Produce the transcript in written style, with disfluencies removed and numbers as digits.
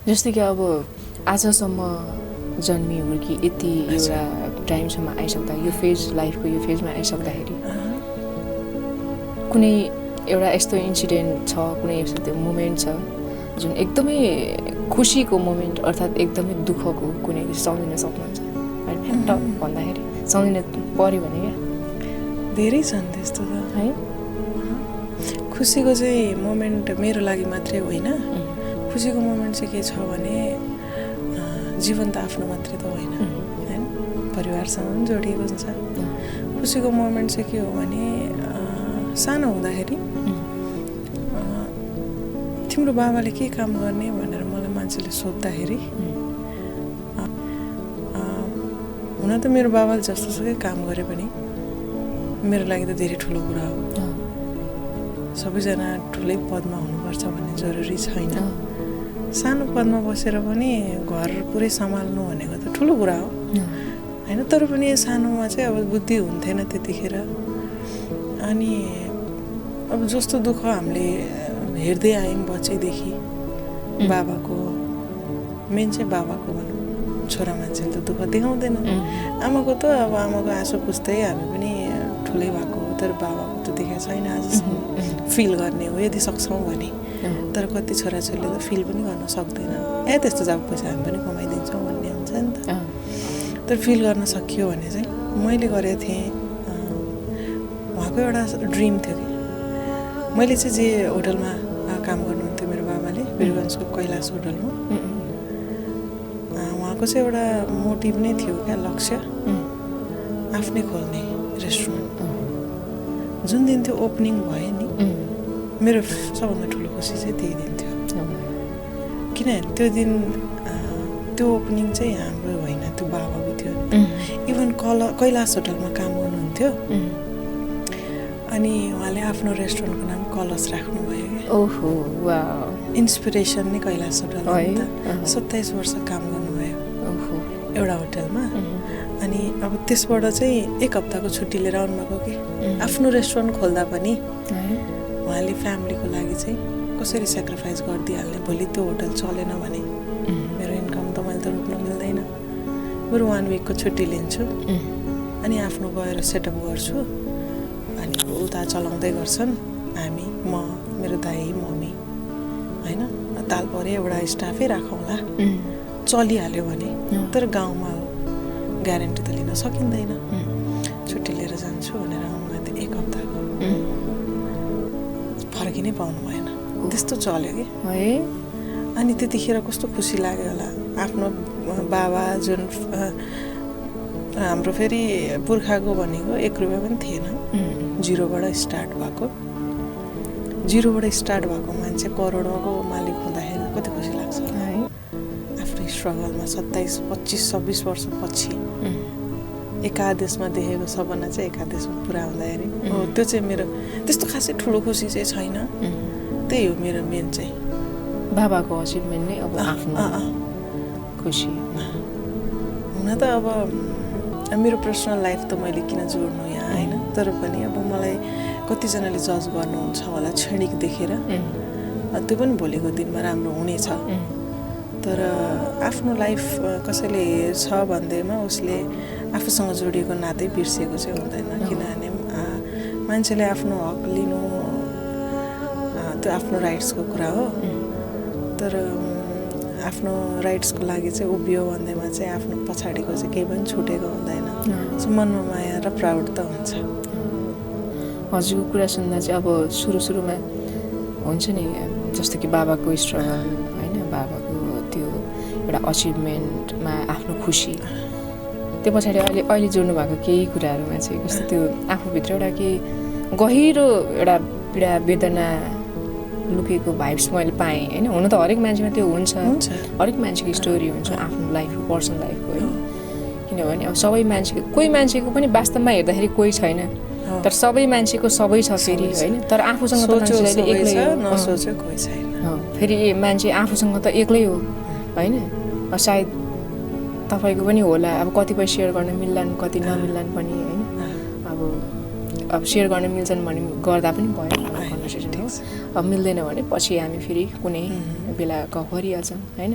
जस्तै कि अब आजसम्म जन्मी हुर्की यति एउटा टाइमसम्म आइसक्दा यो फेज लाइफको यो फेजमा आइसक्दाखेरि कुनै एउटा यस्तो इन्सिडेन्ट छ, कुनै यस्तो मोमेन्ट छ जुन एकदमै खुसीको मोमेन्ट अर्थात् एकदमै दुःखको कुनै सम्झिन सक्नुहुन्छ फ्याक्ट भन्दाखेरि सम्झिन पऱ्यो भने क्या धेरै छन् त्यस्तो त है। खुसीको चाहिँ मोमेन्ट मेरो लागि मात्रै होइन, खुसीको मोमेन्ट चाहिँ के छ भने जीवन त आफ्नो मात्रै त होइन होइन, परिवारसँग पनि जोडिएको हुन्छ। खुसीको मोमेन्ट चाहिँ के हो भने सानो हुँदाखेरि तिम्रो बाबाले के काम गर्ने भनेर मलाई मान्छेले सोद्धाखेरि हुन त मेरो बाबाले जस्तोसुकै काम गरे पनि मेरो लागि त धेरै ठुलो कुरा हो। सबैजना ठुलै पदमा हुनुपर्छ भन्ने जरुरी छैन। सानो पदमा बसेर पनि घर पुरै सम्हाल्नु भनेको त ठुलो कुरा हो होइन। तर पनि सानोमा चाहिँ अब बुद्धि हुन्थेन त्यतिखेर। अनि अब जस्तो दुःख हामीले हेर्दै आयौँ बच्चैदेखि, बाबाको मेन चाहिँ बाबाको भनौँ, छोरा मान्छेले त दुःख देखाउँदैन। आमाको त अब आमाको आँसु पुस्दै हामी पनि ठुलै भएको हो, तर बाबाको त देखाएको छैन आजसम्म। फिल गर्ने हो यदि सक्छौँ भने, तर कति छोराछोरीले त फिल पनि गर्न सक्दैन। त्यस्तो जब पैसा हामी पनि कमाइदिन्छौँ भन्ने हुन्छ नि त। तर फिल गर्न सकियो भने चाहिँ मैले गरेको थिएँ। उहाँको एउटा ड्रिम थियो कि मैले चाहिँ जे होटलमा काम गर्नुहुन्थ्यो मेरो बाबाले, वीरगन्जको कैलाश होटलमा, उहाँको चाहिँ एउटा मोटिभ नै थियो क्या, लक्ष्य आफ्नै खोल्ने रेस्टुरेन्ट। जुन दिन त्यो ओपनिङ भयो नि मेरो सबभन्दा ठुलो खुसी चाहिँ त्यही दिन थियो। किनभने त्यो दिन त्यो ओपनिङ चाहिँ हाम्रो होइन, त्यो बाबाको थियो। इभन कैलाश होटलमा काम गर्नुहुन्थ्यो अनि उहाँले आफ्नो रेस्टुरेन्टको नाम कलश राख्नुभयो कि। ओहो वाह, इन्सपिरेसन नै कैलाश होटलमा 27 वर्ष काम गर्नुभयो एउटा होटलमा। अनि अब त्यसबाट चाहिँ 1 हप्ताको छुट्टी लिएर आउनुभएको कि आफ्नो रेस्टुरेन्ट खोल्दा पनि उहाँले फ्यामिलीको लागि चाहिँ कसरी सेक्रिफाइस गरिदिइहाल्ने। भोलि त्यो होटल चलेन भने मेरो इन्कम त मैले त रोक्न मिल्दैन, बरु 1 विकको छुट्टी लिन्छु अनि आफ्नो गएर सेटअप गर्छु। अनि उता चलाउँदै गर्छन्, हामी, म, मेरो दाइ, मम्मी होइन, ताल परे एउटा स्टाफै राखौँला, चलिहाल्यो भने। तर गाउँमा ग्यारेन्टी त लिन सकिँदैन। छुट्टी लिएर जान्छु भनेर आउनुभएको थियो 1 हप्ताको, फर्की नै पाउनु भएन, त्यस्तो चल्यो कि है। अनि त्यतिखेर कस्तो खुसी लाग्यो होला। आफ्नो बाबा जुन हाम्रो फेरि पुर्खाको भनेको 1 रुपियाँ पनि थिएन, जिरोबाट स्टार्ट भएको मान्छे करोडौँको मालिक हुँदाखेरि कति खुसी लाग्छ है। आफ्नो स्ट्रगलमा 27, 25, 26 वर्षपछि एकादेशमा देखेको सपना चाहिँ एकादेशमा पुरा हुँदाखेरि त्यो चाहिँ मेरो त्यस्तो खासै ठुलो खुसी चाहिँ छैन। त्यही हो मेरो मेन चाहिँ बाबाको अचिभमेन्ट नै अब आफ्नो खुसी हुन त। अब मेरो पर्सनल लाइफ त मैले किन जोड्नु यहाँ होइन, तर पनि अब मलाई कतिजनाले जज गर्नुहुन्छ होला क्षणिक देखेर, त्यो पनि भोलिको दिनमा राम्रो हुनेछ। तर आफ्नो लाइफ कसैले हेर्छ भन्दैमा उसले आफूसँग जोडिएको नातै बिर्सेको चाहिँ हुँदैन। किनभने मान्छेले आफ्नो हक लिनु त्यो आफ्नो राइट्सको कुरा हो, तर आफ्नो राइट्सको लागि चाहिँ उभियो भन्दैमा चाहिँ आफ्नो पछाडिको चाहिँ केही पनि छुटेको हुँदैन। सो मनमा माया र प्राउड त हुन्छ। हजुरको कुरा सुन्दा चाहिँ अब सुरुमा हुन्छ नि, जस्तो कि बाबाको स्ट्रगल होइन, बाबाको त्यो एउटा अचिभमेन्टमा आफ्नो खुसी, त्यो पछाडि अहिले जोड्नु भएको केही कुराहरूमा चाहिँ कस्तो त्यो आफूभित्र एउटा के गहिरो एउटा पीडा वेदना लुकेको भाइब्स मैले पाएँ होइन। हुन त हरेक मान्छेमा त्यो हुन्छ, हरेक मान्छेको स्टोरी हुन्छ आफ्नो लाइफको, पर्सनल लाइफको होइन। किनभने अब सबै मान्छेको, कोही मान्छेको पनि वास्तवमा हेर्दाखेरि कोही छैन, तर सबै मान्छेको सबै छ फेरि होइन। तर आफूसँग त मान्छेले एक्लै हो, फेरि मान्छे आफूसँग त एक्लै हो होइन। सायद तपाईँको पनि होला, अब कतिपय सेयर गर्न मिल्लान्, कति नमिल्लान् पनि होइन। अब सेयर गर्न मिल्छन् भने गर्दा पनि भयो कन्भर्सेसन हो, अब मिल्दैन भने पछि हामी फेरि कुनै बेला गफ गरिहाल्छौँ होइन।